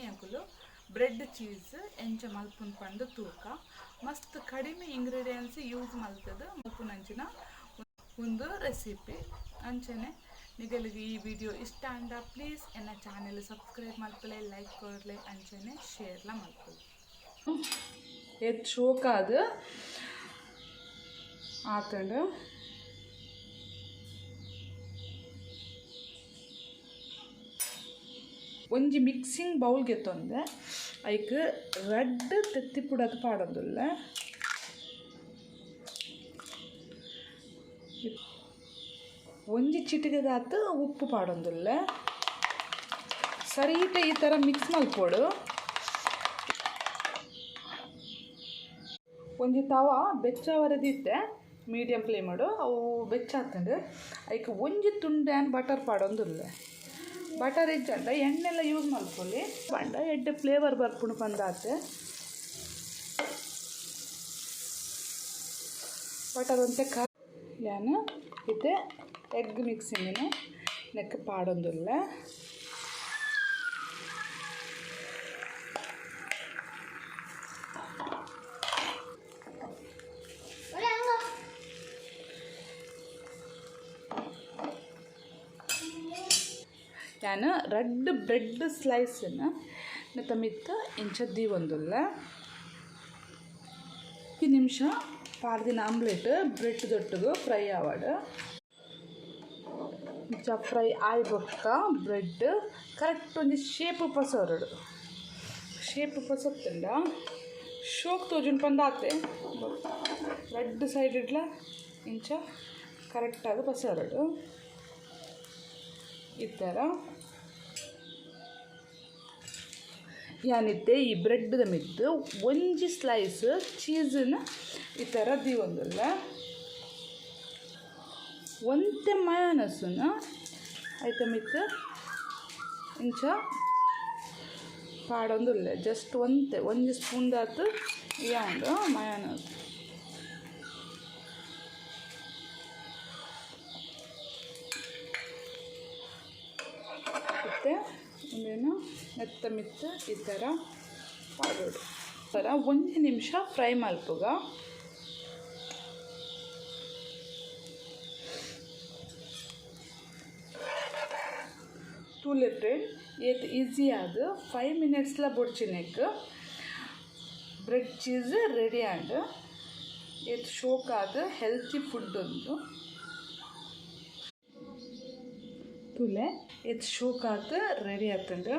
ಇನಿ ಅಕುಲು bread cheese ಎಂಚ ಮಲ್ಪುನ್ ಪಂದ್ ತೂಕ. ಮಸ್ತ್ ಕಡಿಮೆ ಇಂಗ್ರೀಡಿಯೆಂಟ್ಸ್ ಯೂಸ್ ಮಲ್ತುದು ಮಲ್ಪುನಂಚಿನ ಉಂದು ರೆಸಿಪಿ. ಅಂಚನೆ ನಿಗಲಿಗೆ ಈ ವಿಡಿಯೋ ಇಷ್ಟ ಆಂಡ ಪ್ಲೀಸ್ ಎನ್ನ ಚಾನೆಲ್ ಸಬ್ಸ್ಕ್ರೈಬ್ ಮಲ್ಪುಲೆ, ಲೈಕ್ ಕೊರ್ಲೆ, ಅಂಚನೆ ಶೇರ್ಲ ಮಲ್ಪುಲೆ. ಏತ್ ಶೋಕಾದ್ ಆತಂಡ್. ಒಂಜಿ ಮಿಕ್ಸಿಂಗ್ ಬೌಲ್ ಗೆತ್ತೊಂದೆ ಐಕ್ ರೆಡ್ ತೆತ್ತಿ ಪುಡತ್ ಪಾಡೊಂದುಲ್ಲೆ. ಒಂಜಿ ಚಿಟಿಗೆದಾತ್ ಉಪ್ಪು ಪಾಡೊಂದುಲ್ಲೆ. ಸರಿಟ ಈ ಥರ ಮಿಕ್ಸ್ ಮಲ್ಪೊಡು. ಒಂಜಿ ತವ ಬೆಚ್ಚವರದಿತ್ತೆ ಮೀಡಿಯಂ ಫ್ಲೇಮಡು ಅವು ಬೆಚ್ಚಾತಂಡು. ಐಕ್ ಒಂಜಿ ತುಂಡೆ ಬಟರ್ ಪಾಡೊಂದುಲ್ಲೆ. ಬಟರ್ ಇಜ್ಜಂಡ ಎಣ್ಣೆಲ್ಲ ಯೂಸ್ ಮಲ್ಪೊಲಿ ಪಂಡ ಎಡ್ಡೆ ಫ್ಲೇವರ್ ಬರ್ಪುಂಡು ಪಂದಾತೆ. ಬಟರ್ ಒಂತೆ ಯಾನ್ ಇತ್ತೆ ಎಗ್ ಮಿಕ್ಸಿಂಗಿನ ನೆಕ್ ಪಾಡೊಂದುಲ್ಲೆ. ಯಾನ್ ರೆಡ್ ಬ್ರೆಡ್ ಸ್ಲೈಸನ್ನು ನೆತ್ತ ಮಿತ್ತ್ ಇಂಚ ದೀವೊಂದುಲ್ಲೆ. ಈ ನಿಮಿಷ ಪಾಡ್ದಿನ ಆಮ್ಲೆಟ್ ಬ್ರೆಡ್ ದೊಟ್ಟುಗು ಫ್ರೈ ಆವಡ್. ಇಂಚ ಫ್ರೈ ಆಯಿ ಬೊಕ್ಕ ಬ್ರೆಡ್ ಕರೆಕ್ಟ್ ಒಂಜಿ ಶೇಪ್ ಪಸೊರಡು. ಶೇಪ್ ಪಸೊತ್ತುಂಡ ಶೋಕ್ ತೋಜುಂಡು ಪಂದಾತೆ. ರೆಡ್ ಸೈಡ್ ಇಡ್ಲ ಇಂಚ ಕರೆಕ್ಟಾಗಿ ಪಸೊರಡು. ಈ ಥರ ಯಾನಿತ್ತೆ ಈ ಬ್ರೆಡ್ದ ಮಿತ್ತ್ ಒಂಜಿ ಸ್ಲೈಸ್ ಚೀಸನ್ನು ಈ ಥರ ದೀವೊಂದುಲ್ಲೆ. ಒಂತೆ ಮಯೋನಸ್ಸನ್ನು ಐತ ಮಿತ್ತ್ ಇಂಚ ಪಾಡೊಂದುಲ್ಲೆ. ಜಸ್ಟ್ ಒಂತೆ ಒಂಜಿ ಸ್ಪೂನ್ದಾತ್ ಇಯಾಂಡು ಮಯೋನಸ್. ಮತ್ತು ಒಂದೇನು ಮೆತ್ತ ಮಿತ್ತ ಈ ಥರ ಪಾಡೋಡು. ಥರ ಒಂಜಿ ನಿಮಿಷ ಫ್ರೈ ಮಲ್ಪುಗ. ತೂಲೆ ಫ್ರೆಂಡ್ ಏತ್ ಈಸಿ ಆದ್ 5 ಮಿನಿಟ್ಸ್ಲ ಬೊಡ್ಚಿನೆಕ್ ಬ್ರೆಡ್ ಚೀಸ್ ರೆಡಿ ಆಂಡ್. ಏತ್ ಶೋಕಾದ್ ಹೆಲ್ತಿ ಫುಡ್ ಉಂದು. ತೂಲೆ ಏತ್ ಶೋಕಾತ್ ರೆಡಿ ಆತುಂಡು.